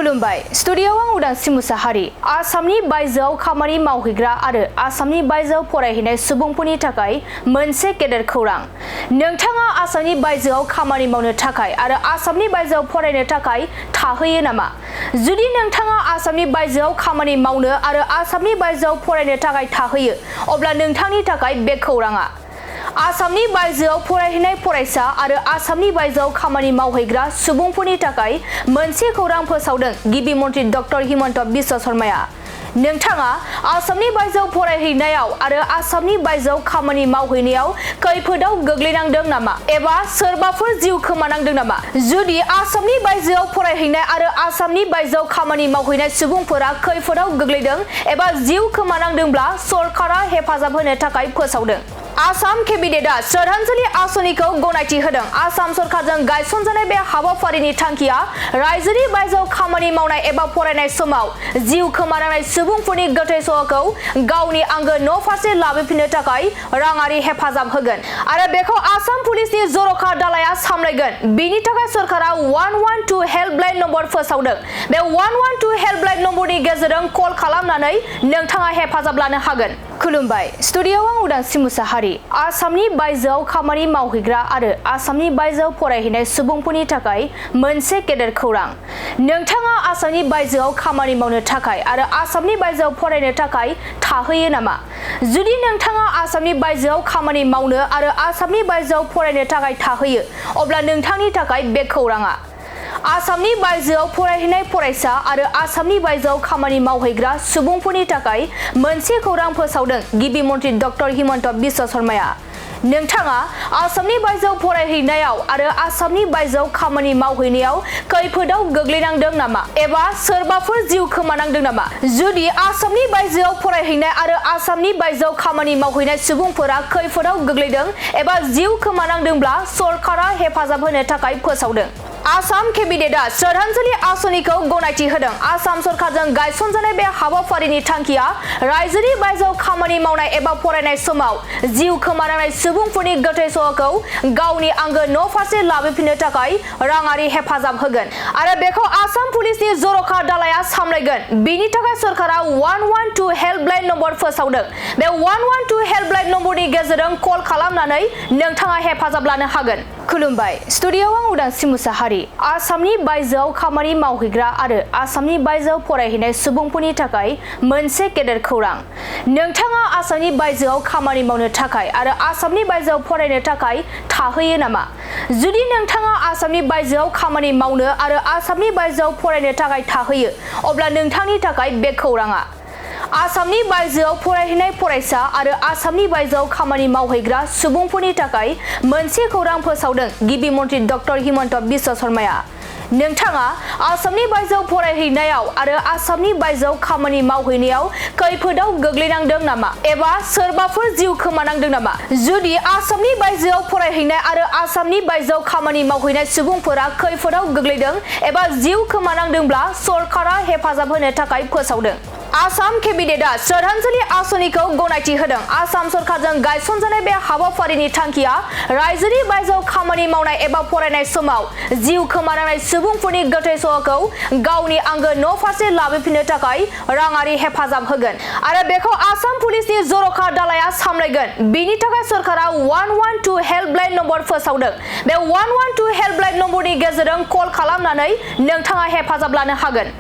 खुलुमबाय स्टुडियोआव आं उदांस्रि मुसाहारि आसामनि बायजोआव खामानि मावहैग्रा आरो आसामनि बायजोआव फरायहैनाय सुबुंफोरनि थाखाय मोनसे गेदेर खौरां नोंथाङा आसामनि बायजोआव खामानि मावनो थाखाय आरो आसामनि बायजोआव फरायनो थाखाय थाहैयो नामा जुदि नोंथाङा आसामनि बायजोआव खामानि मावनो आरो आसामनि बायजोआव फरायनो थाखाय थाहैयो अब्ला नोंथांनि थाखाय बे खौराङा आसामनि बायजोआव फरायहैनाय फरायसा आरो आसामनि बायजोआव खामानि मावहैग्रा सुबुंफोरनि थाखाय मोनसे खौरां फोसावदों गिबि मन्थ्रि डक्टर हिमन्त बिश्व शर्माया नोंथाङा आसामनि बायजोआव फरायहैनायाव आरो आसामनि बायजोआव खामानि मावहैनायाव खैफोदाव गोग्लैनांदों नामा एबा सोरबाफोर जिउ खोमानांदों नामा जुदि आसामनि बायजोआव फरायहैनाय आरो आसामनि बायजोआव खामानि मावहैनाय सुबुंफोरा खैफोदाव गोग्लैदों एबा जिउ खोमानांदोंब्ला सरकारा हेफाजाब होनो थाखाय फोसावदों आसाम केबिनेटआ श्रद्धांजलि आसनिखौ गनायथि होदों आसाम सरकारजों गायसनजानाय बे हाबाफारिनि थांखिया रायजोनि बायजोआव खामानि मावनाय एबा फरायनाय समाव जिउ खोमानांनाय सुबुंफोरनि गोथै सह'खौ गावनि आंगो न' फारसे लाबोफिननो थाखाय राङारि हेफाजाब होगोन आरो बेखौ आसाम पुलिसनि जर'खा दालाइआ सामलायगोन बेनि थाखाय सरकारा 112 हेल्पलाइन नम्बर फोसावदों बे 112 हेल्पलाइन नम्बरनि गेजेरजों कल खालामनानै नोंथाङा हेफाजाब लानो हागोन खुलुमबाय स्टुडियोआव आं उदांस्रि मुसाहारि आसामनि बायजोआव खामानि मावहैग्रा आरो आसामनि बायजोआव फरायहैनाय सुबुंफोरनि थाखाय मोनसे गेदेर खौरां नोंथाङा आसामनि बायजोआव खामानि मावनो थाखाय आरो आसामनि बायजोआव फरायनो थाखाय थाहैयो नामा जुदि नोंथाङा आसामनि बायजोआव खामानि मावनो आरो आसामनि बायजोआव फरायनो थाखाय थाहैयो अब्ला नोंथांनि थाखाय बे खौराङा आसामनि बायजोआव फरायहैनाय फरायसा आरो आसामनि बायजोआव खामानि मावहैग्रा सुबुंफोरनि थाखाय मोनसे खौरां फोसावदों गिबि मन्थ्रि डक्टर हिमन्त बिश्व शर्माया नोंथाङा आसामनि बायजोआव फरायहैनायाव आरो आसामनि बायजोआव खामानि मावहैनायाव खैफोदाव गोग्लैनांदों नामा एबा सोरबाफोर जिउ खोमानांदों नामा जुदि आसामनि बायजोआव फरायहैनाय आरो आसामनि बायजोआव खामानि मावहैनाय सुबुंफोरा खैफोदाव गोग्लैदों एबा जिउ खोमानांदोंब्ला सरकारा हेफाजाब होनो थाखाय फोसावदों आसाम केबिनेटआ श्रद्धांजलि आसनिखौ गनायथि होदों आसाम सरकारजों गायसनजानाय बे हाबाफारिनि थांखिया रायजोनि बायजोआव खामानि मावनाय एबा फरायनाय समाव जिउ खोमानांनाय सुबुंफोरनि गोथै सह'खौ गावनि आंगो न' फारसे लाबोफिननो थाखाय राङारि हेफाजाब होगोन आरो बेखौ आसाम पुलिसनि जर'खा दालाइआ सामलायगोन बेनि थाखाय सरकारा 112 हेल्पलाइन नम्बर फोसावदों बे 112 हेल्पलाइन नम्बरनि गेजेरजों कल खालामनानै नोंथाङा हेफाजाब लानो हागोन खुलुमबाय स्टुडियोआव आं उदांस्रि मुसाहारि आसामनि बायजोआव खामानि मावहैग्रा आरो आसामनि बायजोआव फरायहैनाय सुबुंफोरनि थाखाय मोनसे गेदेर खौरां नोंथाङा आसामनि बायजोआव खामानि मावनो थाखाय आरो आसामनि बायजोआव फरायनो थाखाय थाहैयो नामा जुदि नोंथाङा आसामनि बायजोआव खामानि मावनो आरो आसामनि बायजोआव फरायनो थाखाय थाहैयो अब्ला नोंथांनि थाखाय बे खौराङा आसामनि बायजोआव फरायहैनाय फरायसा आरो आसामनि बायजोआव खामानि मावहैग्रा सुबुंफोरनि थाखाय मोनसे खौरां फोसावदों गिबि मन्थ्रि डक्टर हिमन्त बिश्व शर्माया नोंथाङा आसामनि बायजोआव फरायहैनायाव आरो आसामनि बायजोआव खामानि मावहैनायाव खैफोदाव गोग्लैनांदों नामा एबा सोरबाफोर जिउ खोमानांदों नामा जुदि आसामनि बायजोआव फरायहैनाय आरो आसामनि बायजोआव खामानि मावहैनाय सुबुंफोरा खैफोदाव गोग्लैदों एबा जिउ खोमानांदोंब्ला सरकारा हेफाजाब होनो थाखाय फोसावदों आसाम केबिनेटआ श्रद्धांजलि आसनिखौ गनायथि होदों आसाम सरकारजों गायसनजानाय बे हाबाफारिनि थांखिया रायजोनि बायजोआव खामानि मावनाय एबा फरायनाय समाव जिउ खोमानांनाय सुबुंफोरनि गोथै सह'खौ गावनि आंगो न' फारसे लाबोफिननो थाखाय राङारि हेफाजाब होगोन आरो बेखौ आसाम पुलिसनि जर'खा दालाइआ सामलायगोन बेनि थाखाय सरकारा 112 हेल्पलाइन नम्बर फोसावदों बे 112 हेल्पलाइन नम्बरनि गेजेरजों कल खालामनानै नोंथाङा हेफाजाब लानो हागोन